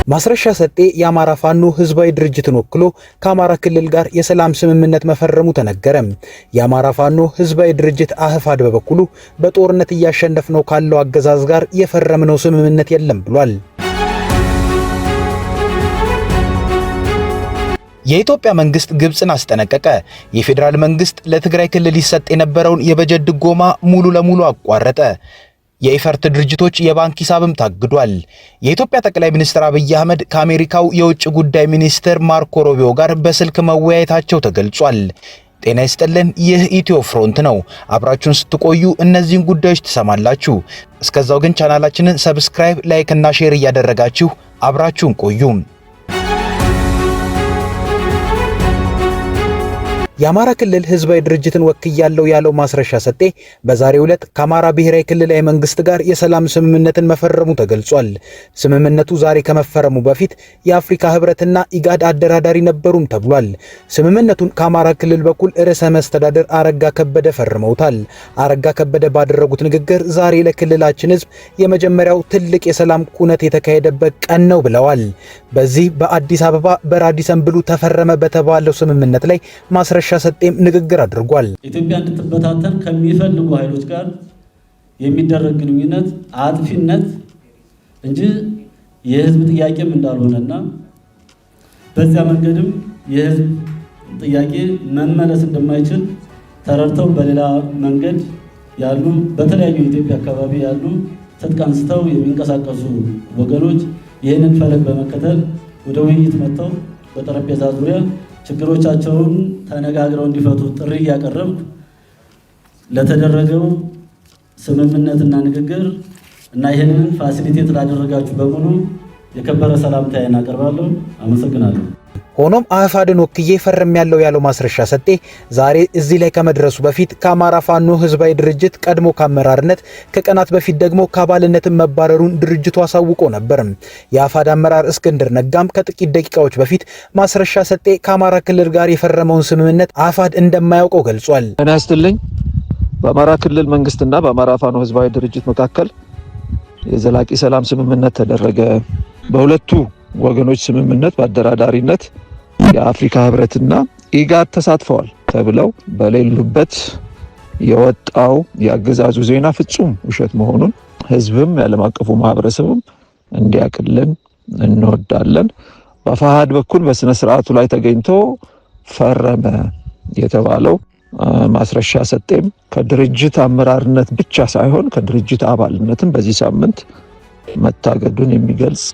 ማስረሻ ሰጤ የአማራ ፋኖ ህዝባዊ ድርጅትን ወክሎ ከአማራ ክልል ጋር የሰላም ስምምነት መፈረሙ ተነገረ። የአማራ ፋኖ ህዝባዊ ድርጅት አህፋድ በበኩሉ በጦርነት እያሸነፍነው ካለው አገዛዝ ጋር የፈረምነው ስምምነት የለም ብሏል። የኢትዮጵያ መንግስት ግብፅን አስጠነቀቀ። የፌዴራል መንግስት ለትግራይ ክልል ይሰጥ የነበረውን የበጀት ድጎማ ሙሉ ለሙሉ አቋረጠ። የኢፈርት ድርጅቶች የባንክ ሂሳብም ታግዷል። የኢትዮጵያ ጠቅላይ ሚኒስትር አብይ አህመድ ከአሜሪካው የውጭ ጉዳይ ሚኒስትር ማርኮ ሩቢዮ ጋር በስልክ መወያየታቸው ተገልጿል። ጤና ይስጥልን። ይህ ኢትዮ ፍሮንት ነው። አብራችሁን ስትቆዩ እነዚህን ጉዳዮች ትሰማላችሁ። እስከዛው ግን ቻናላችንን subscribe፣ like እና share እያደረጋችሁ አብራችሁን ቆዩ። የአማራ ክልል ህዝባዊ ድርጅትን ወክያለሁ ያለው ማስረሻ ሰጤ በዛሬው ዕለት ከአማራ ብሔራዊ ክልላዊ መንግስት ጋር የሰላም ስምምነትን መፈረሙ ተገልጿል። ስምምነቱ ዛሬ ከመፈረሙ በፊት የአፍሪካ ህብረትና ኢጋድ አደራዳሪ ነበሩም ተብሏል። ስምምነቱን ከአማራ ክልል በኩል ርዕሰ መስተዳድር አረጋ ከበደ ፈርመውታል። አረጋ ከበደ ባደረጉት ንግግር ዛሬ ለክልላችን ህዝብ የመጀመሪያው ትልቅ የሰላም ኩነት የተካሄደበት ቀን ነው ብለዋል። በዚህ በአዲስ አበባ በራዲሰን ብሉ ተፈረመ በተባለው ስምምነት ላይ ማስረሻ ሰጤም ንግግር አድርጓል። ኢትዮጵያ እንድትበታተን ከሚፈልጉ ኃይሎች ጋር የሚደረግ ግንኙነት አጥፊነት እንጂ የህዝብ ጥያቄም እንዳልሆነና በዚያ መንገድም የህዝብ ጥያቄ መመለስ እንደማይችል ተረድተው በሌላ መንገድ ያሉ በተለያዩ የኢትዮጵያ አካባቢ ያሉ ትጥቅ አንስተው የሚንቀሳቀሱ ወገኖች ይህንን ፈለግ በመከተል ወደ ውይይት መጥተው በጠረጴዛ ዙሪያ ችግሮቻቸውን ተነጋግረው እንዲፈቱ ጥሪ እያቀረብኩ ለተደረገው ስምምነትና ንግግር እና ይህንን ፋሲሊቴት ላደረጋችሁ በሙሉ የከበረ ሰላምታዬን አቀርባለሁ። አመሰግናለሁ። ሆኖም አህፋድን ወክዬ ፈርሜያለሁ ያለው ማስረሻ ሰጤ ዛሬ እዚህ ላይ ከመድረሱ በፊት ከአማራ ፋኖ ህዝባዊ ድርጅት ቀድሞ ከአመራርነት ከቀናት በፊት ደግሞ ከአባልነትን መባረሩን ድርጅቱ አሳውቆ ነበር። የአፋድ አመራር እስክንድር ነጋም ከጥቂት ደቂቃዎች በፊት ማስረሻ ሰጤ ከአማራ ክልል ጋር የፈረመውን ስምምነት አፋድ እንደማያውቀው ገልጿል። ጤና ይስጥልኝ። በአማራ ክልል መንግስትና በአማራ ፋኖ ህዝባዊ ድርጅት መካከል የዘላቂ ሰላም ስምምነት ተደረገ። በሁለቱ ወገኖች ስምምነት በአደራዳሪነት የአፍሪካ ህብረትና ኢጋድ ተሳትፈዋል ተብለው በሌሉበት የወጣው የአገዛዙ ዜና ፍጹም ውሸት መሆኑን ህዝብም የዓለም አቀፉ ማህበረሰብም እንዲያቅልን እንወዳለን። በአፋሕድ በኩል በስነ ስርዓቱ ላይ ተገኝቶ ፈረመ የተባለው ማስረሻ ሰጤም ከድርጅት አመራርነት ብቻ ሳይሆን ከድርጅት አባልነትም በዚህ ሳምንት መታገዱን የሚገልጽ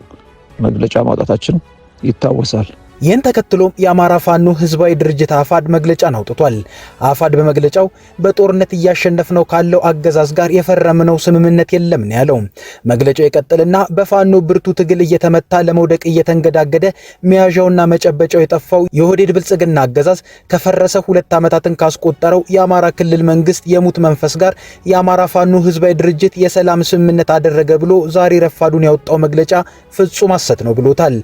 መግለጫ ማውጣታችን ይታወሳል። ይህን ተከትሎም የአማራ ፋኖ ህዝባዊ ድርጅት አፋድ መግለጫን አውጥቷል። አፋድ በመግለጫው በጦርነት እያሸነፍነው ካለው አገዛዝ ጋር የፈረምነው ስምምነት የለም ነው ያለው። መግለጫው ይቀጥልና በፋኖ ብርቱ ትግል እየተመታ ለመውደቅ እየተንገዳገደ መያዣውና መጨበጫው የጠፋው የኦህዴድ ብልጽግና አገዛዝ ከፈረሰ 2 ዓመታትን ካስቆጠረው የአማራ ክልል መንግስት የሙት መንፈስ ጋር የአማራ ፋኖ ህዝባዊ ድርጅት የሰላም ስምምነት አደረገ ብሎ ዛሬ ረፋዱን ያወጣው መግለጫ ፍጹም ሐሰት ነው ብሎታል።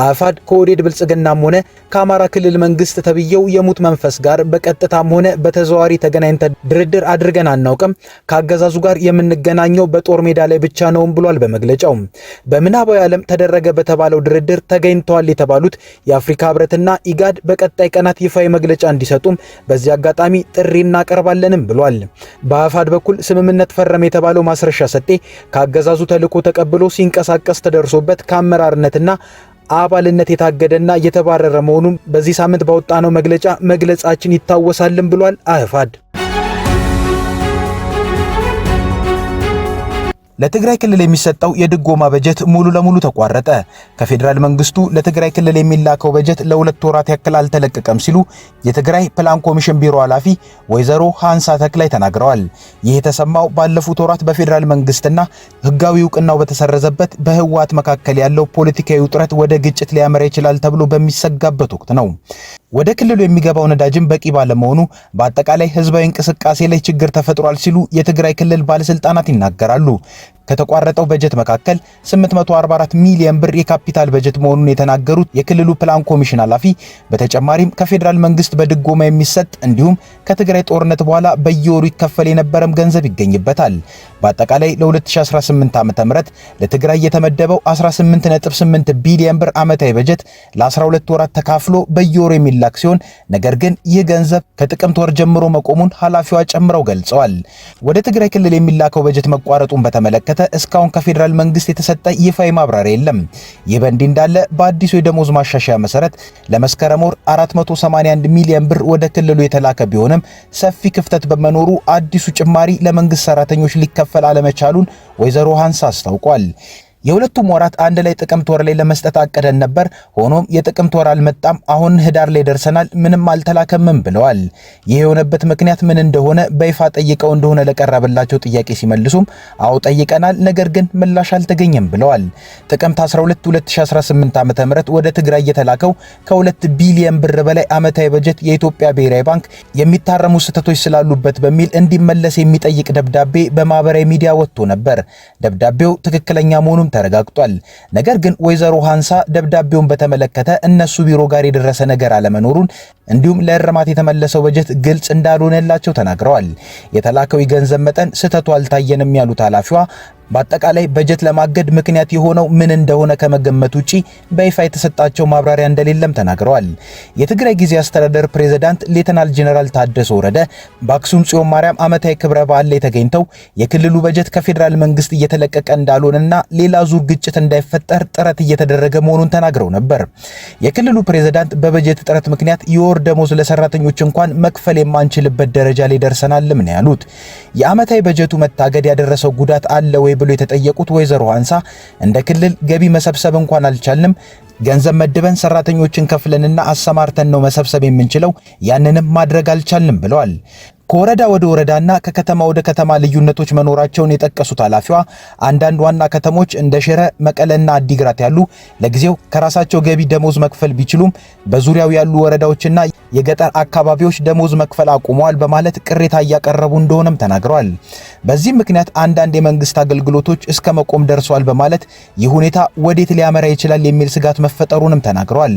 አፋድ ከኦህዴድ ብልጽግና ሆነ ከአማራ ክልል መንግስት ተብየው የሙት መንፈስ ጋር በቀጥታም ሆነ በተዘዋዋሪ ተገናኝተን ድርድር አድርገን አናውቅም። ከአገዛዙ ጋር የምንገናኘው በጦር ሜዳ ላይ ብቻ ነውም ብሏል። በመግለጫው በምናባዊ ዓለም ተደረገ በተባለው ድርድር ተገኝተዋል የተባሉት የአፍሪካ ህብረትና ኢጋድ በቀጣይ ቀናት ይፋዊ መግለጫ እንዲሰጡም በዚህ አጋጣሚ ጥሪ እናቀርባለንም ብሏል። በአፋድ በኩል ስምምነት ፈረመ የተባለው ማስረሻ ሰጤ ከአገዛዙ ተልዕኮ ተቀብሎ ሲንቀሳቀስ ተደርሶበት ከአመራርነትና አባልነት የታገደና የተባረረ መሆኑን በዚህ ሳምንት ባወጣነው መግለጫ መግለጻችን ይታወሳልን ብሏል አህፋድ። ለትግራይ ክልል የሚሰጠው የድጎማ በጀት ሙሉ ለሙሉ ተቋረጠ። ከፌዴራል መንግስቱ ለትግራይ ክልል የሚላከው በጀት ለ2 ወራት ያክል አልተለቀቀም ሲሉ የትግራይ ፕላን ኮሚሽን ቢሮ ኃላፊ ወይዘሮ ሃንሳ ተክላይ ተናግረዋል። ይህ የተሰማው ባለፉት ወራት በፌዴራል መንግስትና ህጋዊ እውቅናው በተሰረዘበት በህወሓት መካከል ያለው ፖለቲካዊ ውጥረት ወደ ግጭት ሊያመራ ይችላል ተብሎ በሚሰጋበት ወቅት ነው። ወደ ክልሉ የሚገባው ነዳጅም በቂ ባለመሆኑ በአጠቃላይ ህዝባዊ እንቅስቃሴ ላይ ችግር ተፈጥሯል ሲሉ የትግራይ ክልል ባለስልጣናት ይናገራሉ። ከተቋረጠው በጀት መካከል 844 ሚሊዮን ብር የካፒታል በጀት መሆኑን የተናገሩት የክልሉ ፕላን ኮሚሽን ኃላፊ በተጨማሪም ከፌዴራል መንግስት በድጎማ የሚሰጥ እንዲሁም ከትግራይ ጦርነት በኋላ በየወሩ ይከፈል የነበረም ገንዘብ ይገኝበታል። በአጠቃላይ ለ2018 ዓ.ም ለትግራይ የተመደበው 18.8 ቢሊዮን ብር ዓመታዊ በጀት ለ12 ወራት ተካፍሎ በየወሩ የሚላክ ሲሆን ነገር ግን ይህ ገንዘብ ከጥቅምት ወር ጀምሮ መቆሙን ኃላፊዋ ጨምረው ገልጸዋል። ወደ ትግራይ ክልል የሚላከው በጀት መቋረጡን በተመለከተ እስካሁን ከፌዴራል መንግስት የተሰጠ ይፋዊ ማብራሪያ የለም። ይህ በእንዲህ እንዳለ በአዲሱ የደሞዝ ማሻሻያ መሰረት ለመስከረም ወር 481 ሚሊዮን ብር ወደ ክልሉ የተላከ ቢሆንም ሰፊ ክፍተት በመኖሩ አዲሱ ጭማሪ ለመንግስት ሰራተኞች ሊከፈል አለመቻሉን ወይዘሮ ሃንሳ አስታውቋል። የሁለቱም ወራት አንድ ላይ ጥቅምት ወር ላይ ለመስጠት አቅደን ነበር። ሆኖም የጥቅምት ወር አልመጣም። አሁን ህዳር ላይ ደርሰናል፣ ምንም አልተላከምም ብለዋል። ይህ የሆነበት ምክንያት ምን እንደሆነ በይፋ ጠይቀው እንደሆነ ለቀረበላቸው ጥያቄ ሲመልሱም አዎ ጠይቀናል፣ ነገር ግን ምላሽ አልተገኘም ብለዋል። ጥቅምት 12 2018 ዓ.ም ወደ ትግራይ የተላከው ከ2 ቢሊዮን ብር በላይ ዓመታዊ በጀት የኢትዮጵያ ብሔራዊ ባንክ የሚታረሙ ስህተቶች ስላሉበት በሚል እንዲመለስ የሚጠይቅ ደብዳቤ በማህበራዊ ሚዲያ ወጥቶ ነበር። ደብዳቤው ትክክለኛ መሆኑን ተረጋግጧል። ነገር ግን ወይዘሮ ሃንሳ ደብዳቤውን በተመለከተ እነሱ ቢሮ ጋር የደረሰ ነገር አለመኖሩን እንዲሁም ለእርማት የተመለሰው በጀት ግልጽ እንዳልሆነላቸው ተናግረዋል። የተላከው የገንዘብ መጠን ስህተቱ አልታየንም ያሉት ኃላፊዋ በአጠቃላይ በጀት ለማገድ ምክንያት የሆነው ምን እንደሆነ ከመገመት ውጪ በይፋ የተሰጣቸው ማብራሪያ እንደሌለም ተናግረዋል። የትግራይ ጊዜያዊ አስተዳደር ፕሬዝዳንት ሌተናል ጄኔራል ታደሰ ወረደ በአክሱም ጽዮን ማርያም ዓመታዊ ክብረ በዓል ላይ ተገኝተው የክልሉ በጀት ከፌዴራል መንግስት እየተለቀቀ እንዳልሆነና ሌላ ዙር ግጭት እንዳይፈጠር ጥረት እየተደረገ መሆኑን ተናግረው ነበር። የክልሉ ፕሬዝዳንት በበጀት እጥረት ምክንያት የወር ደሞዝ ለሰራተኞች እንኳን መክፈል የማንችልበት ደረጃ ላይ ደርሰናልም ነው ያሉት። የዓመታዊ በጀቱ መታገድ ያደረሰው ጉዳት አለ ወይ ብሎ የተጠየቁት ወይዘሮ ሃንሳ እንደ ክልል ገቢ መሰብሰብ እንኳን አልቻልንም። ገንዘብ መድበን ሰራተኞችን ከፍለንና አሰማርተን ነው መሰብሰብ የምንችለው፣ ያንንም ማድረግ አልቻልንም ብለዋል። ከወረዳ ወደ ወረዳና ከከተማ ወደ ከተማ ልዩነቶች መኖራቸውን የጠቀሱት ኃላፊዋ አንዳንድ ዋና ከተሞች እንደ ሽረ፣ መቀለና አዲግራት ያሉ ለጊዜው ከራሳቸው ገቢ ደሞዝ መክፈል ቢችሉም በዙሪያው ያሉ ወረዳዎችና የገጠር አካባቢዎች ደሞዝ መክፈል አቁመዋል በማለት ቅሬታ እያቀረቡ እንደሆነም ተናግረዋል። በዚህም ምክንያት አንዳንድ የመንግስት አገልግሎቶች እስከ መቆም ደርሰዋል በማለት ይህ ሁኔታ ወዴት ሊያመራ ይችላል የሚል ስጋት መፈጠሩንም ተናግረዋል።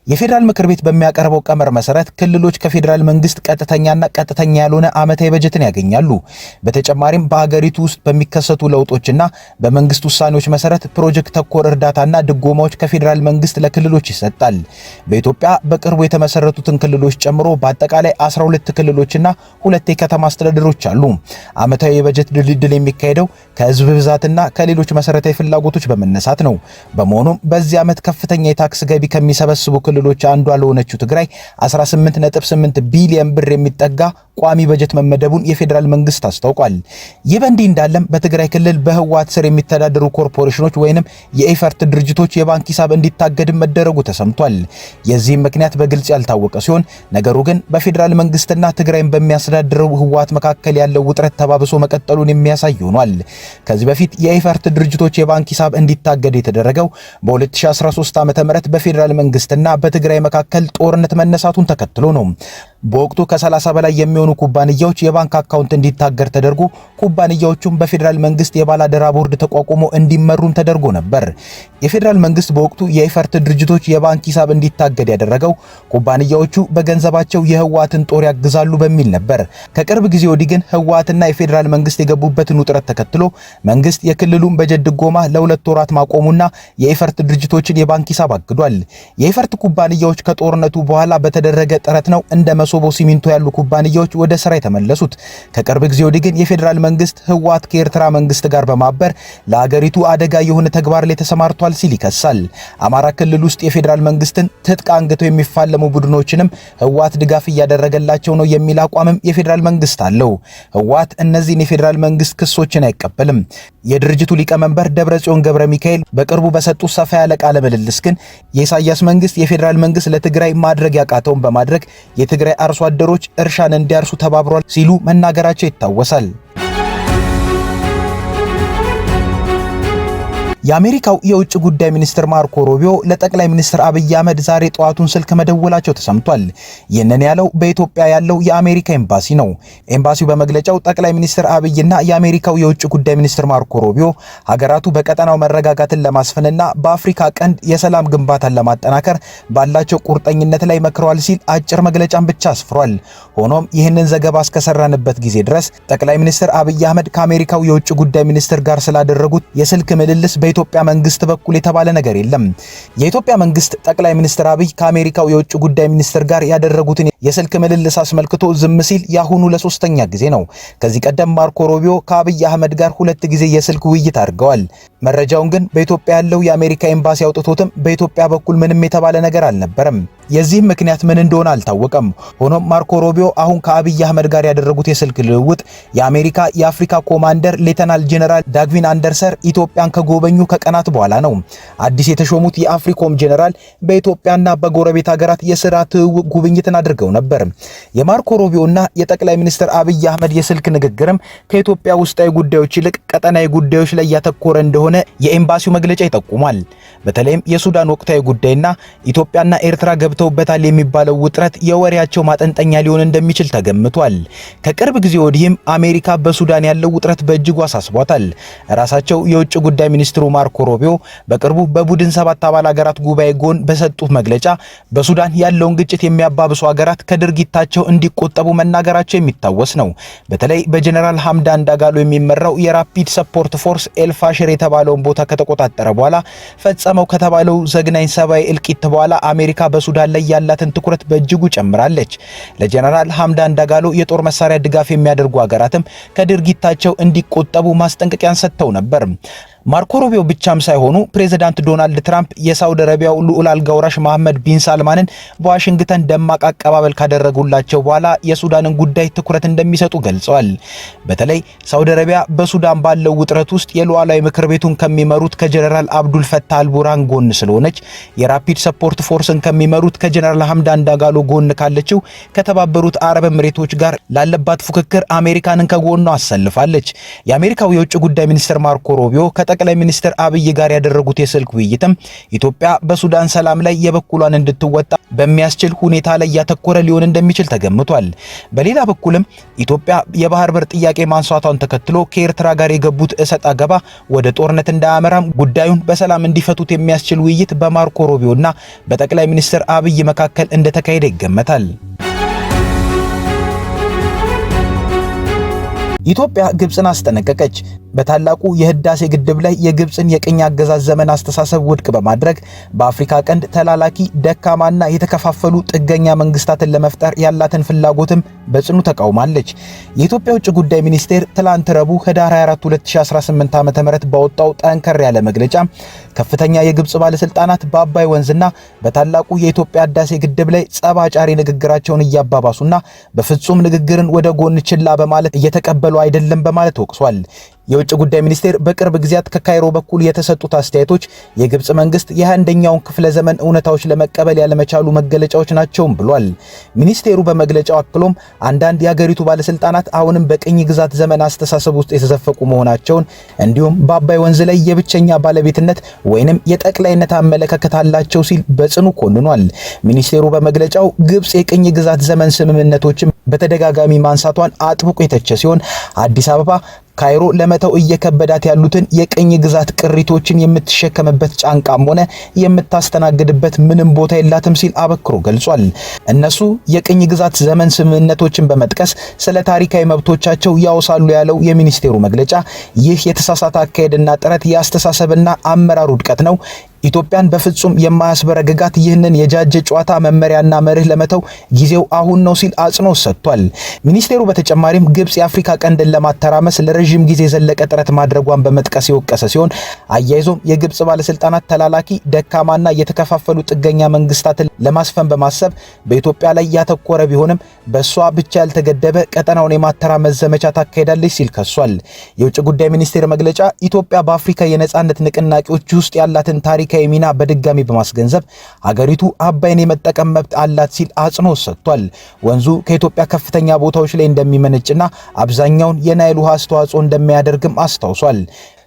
የፌዴራል ምክር ቤት በሚያቀርበው ቀመር መሰረት ክልሎች ከፌዴራል መንግስት ቀጥተኛና ቀጥተኛ ያልሆነ ዓመታዊ በጀትን ያገኛሉ። በተጨማሪም በሀገሪቱ ውስጥ በሚከሰቱ ለውጦችና በመንግስት ውሳኔዎች መሰረት ፕሮጀክት ተኮር እርዳታና ድጎማዎች ከፌዴራል መንግስት ለክልሎች ይሰጣል። በኢትዮጵያ በቅርቡ የተመሰረቱትን ክልሎች ጨምሮ በአጠቃላይ 12 ክልሎችና 2 የከተማ አስተዳደሮች አሉ። ዓመታዊ የበጀት ድልድል የሚካሄደው ከህዝብ ብዛትና ከሌሎች መሰረታዊ ፍላጎቶች በመነሳት ነው። በመሆኑም በዚህ ዓመት ከፍተኛ የታክስ ገቢ ከሚሰበስቡ ክልሎች አንዷ ለሆነችው ትግራይ 18.8 ቢሊዮን ብር የሚጠጋ ቋሚ በጀት መመደቡን የፌዴራል መንግስት አስታውቋል። ይህ በእንዲህ እንዳለም በትግራይ ክልል በህወሓት ስር የሚተዳደሩ ኮርፖሬሽኖች ወይንም የኤፈርት ድርጅቶች የባንክ ሂሳብ እንዲታገድ መደረጉ ተሰምቷል። የዚህም ምክንያት በግልጽ ያልታወቀ ሲሆን ነገሩ ግን በፌዴራል መንግስትና ትግራይን በሚያስተዳድረው ህወሓት መካከል ያለው ውጥረት ተባብሶ መቀጠሉን የሚያሳይ ሆኗል። ከዚህ በፊት የኤፈርት ድርጅቶች የባንክ ሂሳብ እንዲታገድ የተደረገው በ2013 ዓ.ም በፌዴራል መንግስትና በትግራይ መካከል ጦርነት መነሳቱን ተከትሎ ነው። በወቅቱ ከ30 በላይ የሚሆኑ ኩባንያዎች የባንክ አካውንት እንዲታገድ ተደርጎ ኩባንያዎቹም በፌዴራል መንግስት የባላደራ ቦርድ ተቋቁሞ እንዲመሩም ተደርጎ ነበር። የፌዴራል መንግስት በወቅቱ የኤፈርት ድርጅቶች የባንክ ሂሳብ እንዲታገድ ያደረገው ኩባንያዎቹ በገንዘባቸው የህወሓትን ጦር ያግዛሉ በሚል ነበር። ከቅርብ ጊዜ ወዲህ ግን ህወሓትና የፌዴራል መንግስት የገቡበትን ውጥረት ተከትሎ መንግስት የክልሉን በጀት ድጎማ ለሁለት ወራት ማቆሙና የኤፈርት ድርጅቶችን የባንክ ሂሳብ አግዷል። የኤፈርት ኩባንያዎች ከጦርነቱ በኋላ በተደረገ ጥረት ነው እንደ መሶቦ ሲሚንቶ ያሉ ኩባንያዎች ወደ ስራ የተመለሱት። ከቅርብ ጊዜ ወዲህ ግን የፌዴራል መንግስት ህወሓት ከኤርትራ መንግስት ጋር በማበር ለሀገሪቱ አደጋ የሆነ ተግባር ላይ ተሰማርቷል ሲል ይከሳል። አማራ ክልል ውስጥ የፌዴራል መንግስትን ትጥቅ አንግተው የሚፋለሙ ቡድኖችንም ህወሓት ድጋፍ እያደረገላቸው ነው የሚል አቋምም የፌዴራል መንግስት አለው። ህወሓት እነዚህን የፌዴራል መንግስት ክሶችን አይቀበልም። የድርጅቱ ሊቀመንበር ደብረጽዮን ገብረ ሚካኤል በቅርቡ በሰጡት ሰፋ ያለ ቃለ ምልልስ ግን የኢሳያስ መንግስት የፌዴራል መንግስት ለትግራይ ማድረግ ያቃተውን በማድረግ የትግራይ አርሶ አደሮች እርሻን እንዲያርሱ ተባብሯል ሲሉ መናገራቸው ይታወሳል። የአሜሪካው የውጭ ጉዳይ ሚኒስትር ማርኮ ሩቢዮ ለጠቅላይ ሚኒስትር አብይ አህመድ ዛሬ ጠዋቱን ስልክ መደወላቸው ተሰምቷል። ይህንን ያለው በኢትዮጵያ ያለው የአሜሪካ ኤምባሲ ነው። ኤምባሲው በመግለጫው ጠቅላይ ሚኒስትር አብይና የአሜሪካው የውጭ ጉዳይ ሚኒስትር ማርኮ ሩቢዮ ሀገራቱ በቀጠናው መረጋጋትን ለማስፈንና በአፍሪካ ቀንድ የሰላም ግንባታን ለማጠናከር ባላቸው ቁርጠኝነት ላይ መክረዋል ሲል አጭር መግለጫን ብቻ አስፍሯል። ሆኖም ይህንን ዘገባ እስከሰራንበት ጊዜ ድረስ ጠቅላይ ሚኒስትር አብይ አህመድ ከአሜሪካው የውጭ ጉዳይ ሚኒስትር ጋር ስላደረጉት የስልክ ምልልስ በኢትዮጵያ መንግስት በኩል የተባለ ነገር የለም። የኢትዮጵያ መንግስት ጠቅላይ ሚኒስትር አብይ ከአሜሪካው የውጭ ጉዳይ ሚኒስትር ጋር ያደረጉትን የስልክ ምልልስ አስመልክቶ ዝም ሲል ያሁኑ ለሶስተኛ ጊዜ ነው። ከዚህ ቀደም ማርኮ ሩቢዮ ከአብይ አህመድ ጋር ሁለት ጊዜ የስልክ ውይይት አድርገዋል። መረጃውን ግን በኢትዮጵያ ያለው የአሜሪካ ኤምባሲ አውጥቶትም በኢትዮጵያ በኩል ምንም የተባለ ነገር አልነበረም። የዚህም ምክንያት ምን እንደሆነ አልታወቀም። ሆኖም ማርኮ ሩቢዮ አሁን ከአብይ አህመድ ጋር ያደረጉት የስልክ ልውውጥ የአሜሪካ የአፍሪካ ኮማንደር ሌተናል ጄኔራል ዳግቪን አንደርሰን ኢትዮጵያን ከጎበኙ ከቀናት በኋላ ነው። አዲስ የተሾሙት የአፍሪኮም ጄኔራል በኢትዮጵያና በጎረቤት ሀገራት የስራ ትውውቅ ጉብኝትን አድርገው ነበር። የማርኮ ሩቢዮና የጠቅላይ ሚኒስትር አብይ አህመድ የስልክ ንግግርም ከኢትዮጵያ ውስጣዊ ጉዳዮች ይልቅ ቀጠናዊ ጉዳዮች ላይ ያተኮረ እንደሆነ የኤምባሲው መግለጫ ይጠቁማል። በተለይም የሱዳን ወቅታዊ ጉዳይና ኢትዮጵያና ኤርትራ ገብተውበታል የሚባለው ውጥረት የወሬያቸው ማጠንጠኛ ሊሆን እንደሚችል ተገምቷል። ከቅርብ ጊዜ ወዲህም አሜሪካ በሱዳን ያለው ውጥረት በእጅጉ አሳስቧታል። ራሳቸው የውጭ ጉዳይ ሚኒስትሩ ማርኮ ሩቢዮ በቅርቡ በቡድን 7 አባል ሀገራት ጉባኤ ጎን በሰጡት መግለጫ በሱዳን ያለውን ግጭት የሚያባብሱ ሀገራት ከድርጊታቸው እንዲቆጠቡ መናገራቸው የሚታወስ ነው። በተለይ በጀነራል ሐምዳን ዳጋሎ የሚመራው የ Rapid Support Force ኤልፋሽር የተባለውን ቦታ ከተቆጣጠረ በኋላ ፈጸመው ከተባለው ዘግናኝ ሰብአዊ እልቂት በኋላ አሜሪካ በሱዳን ላይ ያላትን ትኩረት በእጅጉ ጨምራለች። ለጀነራል ሐምዳን ዳጋሎ የጦር መሳሪያ ድጋፍ የሚያደርጉ ሀገራትም ከድርጊታቸው እንዲቆጠቡ ማስጠንቀቂያን ሰጥተው ነበር። ማርኮ ሩቢዮ ብቻም ሳይሆኑ ፕሬዚዳንት ዶናልድ ትራምፕ የሳውዲ አረቢያው ልዑል አልጋ ወራሽ መሐመድ ቢን ሳልማንን በዋሽንግተን ደማቅ አቀባበል ካደረጉላቸው በኋላ የሱዳንን ጉዳይ ትኩረት እንደሚሰጡ ገልጸዋል። በተለይ ሳውዲ አረቢያ በሱዳን ባለው ውጥረት ውስጥ የሉዓላዊ ምክር ቤቱን ከሚመሩት ከጀነራል አብዱል ፈታህ አልቡርሃን ጎን ስለሆነች የ Rapid Support Force ን ከሚመሩት ከጀነራል ሐምዳን ዳጋሎ ጎን ካለችው ከተባበሩት አረብ ኤምሬቶች ጋር ላለባት ፉክክር አሜሪካንን ከጎኗ አሰልፋለች። የአሜሪካው የውጭ ጉዳይ ሚኒስትር ማርኮ ሩቢዮ ከጠቅላይ ሚኒስትር አብይ ጋር ያደረጉት የስልክ ውይይትም ኢትዮጵያ በሱዳን ሰላም ላይ የበኩሏን እንድትወጣ በሚያስችል ሁኔታ ላይ ያተኮረ ሊሆን እንደሚችል ተገምቷል። በሌላ በኩልም ኢትዮጵያ የባህር በር ጥያቄ ማንሳቷን ተከትሎ ከኤርትራ ጋር የገቡት እሰጥ አገባ ወደ ጦርነት እንዳያመራም ጉዳዩን በሰላም እንዲፈቱት የሚያስችል ውይይት በማርኮ ሩቢዮና በጠቅላይ ሚኒስትር አብይ መካከል እንደተካሄደ ይገመታል። ኢትዮጵያ ግብፅን አስጠነቀቀች። በታላቁ የህዳሴ ግድብ ላይ የግብፅን የቅኝ አገዛዝ ዘመን አስተሳሰብ ውድቅ በማድረግ በአፍሪካ ቀንድ ተላላኪ ደካማና የተከፋፈሉ ጥገኛ መንግስታትን ለመፍጠር ያላትን ፍላጎትም በጽኑ ተቃውማለች። የኢትዮጵያ ውጭ ጉዳይ ሚኒስቴር ትላንት ረቡዕ ህዳር 24 2018 ዓ.ም ባወጣው ጠንከር ያለ መግለጫ ከፍተኛ የግብፅ ባለስልጣናት በአባይ ወንዝና በታላቁ የኢትዮጵያ ህዳሴ ግድብ ላይ ጸብ አጫሪ ንግግራቸውን እያባባሱና በፍጹም ንግግርን ወደ ጎን ችላ በማለት እየተቀበሉ አይደለም በማለት ወቅሷል። የውጭ ጉዳይ ሚኒስቴር በቅርብ ጊዜያት ከካይሮ በኩል የተሰጡት አስተያየቶች የግብፅ መንግስት የ21ኛውን ክፍለ ዘመን እውነታዎች ለመቀበል ያለመቻሉ መገለጫዎች ናቸውም ብሏል። ሚኒስቴሩ በመግለጫው አክሎም አንዳንድ የሀገሪቱ ባለስልጣናት አሁንም በቅኝ ግዛት ዘመን አስተሳሰብ ውስጥ የተዘፈቁ መሆናቸውን እንዲሁም በአባይ ወንዝ ላይ የብቸኛ ባለቤትነት ወይንም የጠቅላይነት አመለካከት አላቸው ሲል በጽኑ ኮንኗል። ሚኒስቴሩ በመግለጫው ግብፅ የቅኝ ግዛት ዘመን ስምምነቶችን በተደጋጋሚ ማንሳቷን አጥብቆ የተቸ ሲሆን አዲስ አበባ ካይሮ ለመተው እየከበዳት ያሉትን የቅኝ ግዛት ቅሪቶችን የምትሸከምበት ጫንቃም ሆነ የምታስተናግድበት ምንም ቦታ የላትም ሲል አበክሮ ገልጿል። እነሱ የቅኝ ግዛት ዘመን ስምምነቶችን በመጥቀስ ስለ ታሪካዊ መብቶቻቸው ያወሳሉ ያለው የሚኒስቴሩ መግለጫ ይህ የተሳሳተ አካሄድና ጥረት የአስተሳሰብና አመራር ውድቀት ነው። ኢትዮጵያን በፍጹም የማያስበረግጋት ይህንን የጃጀ ጨዋታ መመሪያና መርህ ለመተው ጊዜው አሁን ነው ሲል አጽንኦት ሰጥቷል። ሚኒስቴሩ በተጨማሪም ግብጽ የአፍሪካ ቀንድን ለማተራመስ ለረዥም ጊዜ የዘለቀ ጥረት ማድረጓን በመጥቀስ የወቀሰ ሲሆን አያይዞም የግብጽ ባለስልጣናት ተላላኪ ደካማና የተከፋፈሉ ጥገኛ መንግስታትን ለማስፈን በማሰብ በኢትዮጵያ ላይ ያተኮረ ቢሆንም በእሷ ብቻ ያልተገደበ ቀጠናውን የማተራመስ ዘመቻ ታካሄዳለች ሲል ከሷል። የውጭ ጉዳይ ሚኒስቴር መግለጫ ኢትዮጵያ በአፍሪካ የነጻነት ንቅናቄዎች ውስጥ ያላትን ታሪክ ሚና በድጋሚ በማስገንዘብ ሀገሪቱ አባይን የመጠቀም መብት አላት ሲል አጽንኦት ሰጥቷል። ወንዙ ከኢትዮጵያ ከፍተኛ ቦታዎች ላይ እንደሚመነጭና አብዛኛውን የናይል ውሃ አስተዋጽኦ እንደሚያደርግም አስታውሷል።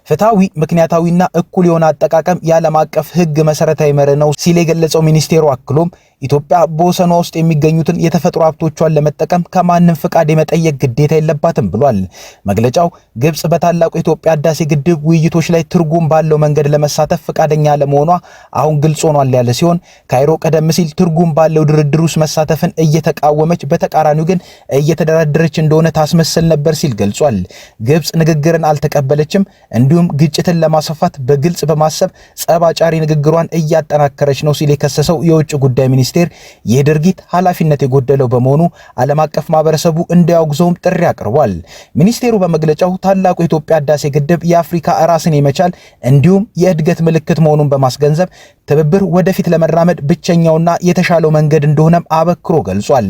ፍትሐዊ፣ ምክንያታዊና እኩል የሆነ አጠቃቀም የዓለም አቀፍ ሕግ መሰረታዊ መርህ ነው ሲል የገለጸው ሚኒስቴሩ አክሎም ኢትዮጵያ በወሰኗ ውስጥ የሚገኙትን የተፈጥሮ ሀብቶቿን ለመጠቀም ከማንም ፍቃድ የመጠየቅ ግዴታ የለባትም ብሏል። መግለጫው ግብጽ በታላቁ የኢትዮጵያ ህዳሴ ግድብ ውይይቶች ላይ ትርጉም ባለው መንገድ ለመሳተፍ ፍቃደኛ አለመሆኗ አሁን ግልጽ ሆኗል ያለ ሲሆን፣ ካይሮ ቀደም ሲል ትርጉም ባለው ድርድር ውስጥ መሳተፍን እየተቃወመች በተቃራኒው ግን እየተደራደረች እንደሆነ ታስመስል ነበር ሲል ገልጿል። ግብጽ ንግግርን አልተቀበለችም፣ እንዲሁም ግጭትን ለማስፋፋት በግልጽ በማሰብ ጸብ አጫሪ ንግግሯን እያጠናከረች ነው ሲል የከሰሰው የውጭ ጉዳይ ሚኒስቴር ይህ ድርጊት ኃላፊነት የጎደለው በመሆኑ ዓለም አቀፍ ማህበረሰቡ እንዲያወግዘውም ጥሪ አቅርቧል። ሚኒስቴሩ በመግለጫው ታላቁ የኢትዮጵያ ህዳሴ ግድብ የአፍሪካ ራስን የመቻል እንዲሁም የእድገት ምልክት መሆኑን በማስገንዘብ ትብብር ወደፊት ለመራመድ ብቸኛውና የተሻለው መንገድ እንደሆነም አበክሮ ገልጿል።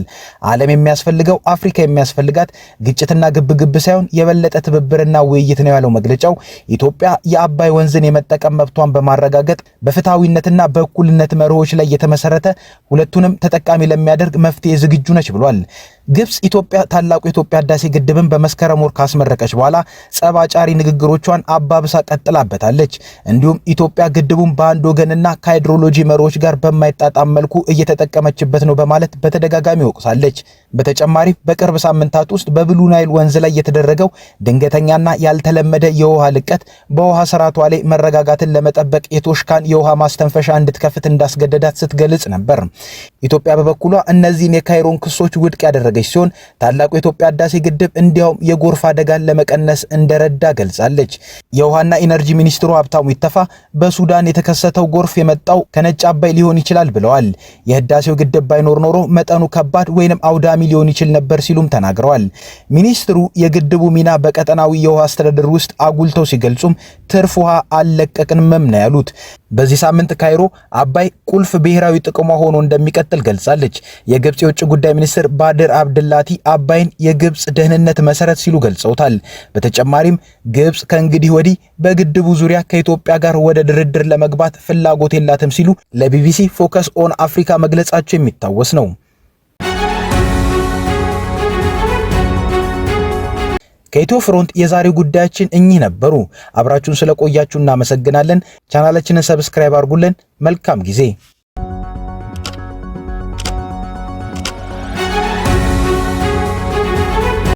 ዓለም የሚያስፈልገው፣ አፍሪካ የሚያስፈልጋት ግጭትና ግብግብ ሳይሆን የበለጠ ትብብርና ውይይት ነው ያለው መግለጫው ኢትዮጵያ የአባይ ወንዝን የመጠቀም መብቷን በማረጋገጥ በፍትሐዊነትና በእኩልነት መርሆች ላይ የተመሰረተ ሁለቱንም ተጠቃሚ ለሚያደርግ መፍትሄ ዝግጁ ነች ብሏል። ግብጽ ኢትዮጵያ ታላቁ የኢትዮጵያ ህዳሴ ግድብን በመስከረም ወር ካስመረቀች በኋላ ጸብ አጫሪ ንግግሮቿን አባብሳ ቀጥላበታለች። እንዲሁም ኢትዮጵያ ግድቡን በአንድ ወገንና ከሃይድሮሎጂ መርሆች ጋር በማይጣጣም መልኩ እየተጠቀመችበት ነው በማለት በተደጋጋሚ ወቅሳለች። በተጨማሪ በቅርብ ሳምንታት ውስጥ በብሉ ናይል ወንዝ ላይ የተደረገው ድንገተኛና ያልተለመደ የውሃ ልቀት በውሃ ስርዓቷ ላይ መረጋጋትን ለመጠበቅ የቶሽካን የውሃ ማስተንፈሻ እንድትከፍት እንዳስገደዳት ስትገልጽ ነበር። ኢትዮጵያ በበኩሏ እነዚህን የካይሮን ክሶች ውድቅ ያደረገች ሲሆን፣ ታላቁ የኢትዮጵያ ህዳሴ ግድብ እንዲያውም የጎርፍ አደጋን ለመቀነስ እንደረዳ ገልጻለች። የውሃና ኢነርጂ ሚኒስትሩ ሀብታሙ ኢተፋ በሱዳን የተከሰተው ጎርፍ የመጣው ከነጭ አባይ ሊሆን ይችላል ብለዋል። የህዳሴው ግድብ ባይኖር ኖሮ መጠኑ ከባድ ወይንም አውዳሚ ሊሆን ይችል ነበር ሲሉም ተናግረዋል። ሚኒስትሩ የግድቡ ሚና በቀጠናዊ የውሃ አስተዳደር ውስጥ አጉልተው ሲገልጹም ትርፍ ውሃ አልለቀቅንምም ነው ያሉት። በዚህ ሳምንት ካይሮ አባይ ቁልፍ ብሔራዊ ጥቅሟ ሆኖ እንደሚቀጥል ገልጻለች። የግብጽ የውጭ ጉዳይ ሚኒስትር ባድር አብድላቲ አባይን የግብጽ ደህንነት መሰረት ሲሉ ገልጸውታል። በተጨማሪም ግብጽ ከእንግዲህ ወዲህ በግድቡ ዙሪያ ከኢትዮጵያ ጋር ወደ ድርድር ለመግባት ፍላጎት የላትም ሲሉ ለቢቢሲ Focus on Africa መግለጻቸው የሚታወስ ነው። ከኢትዮ ፍሮንት የዛሬው ጉዳያችን እኚህ ነበሩ። አብራችሁን ስለቆያችሁ እናመሰግናለን። ቻናላችንን subscribe አድርጉልን። መልካም ጊዜ።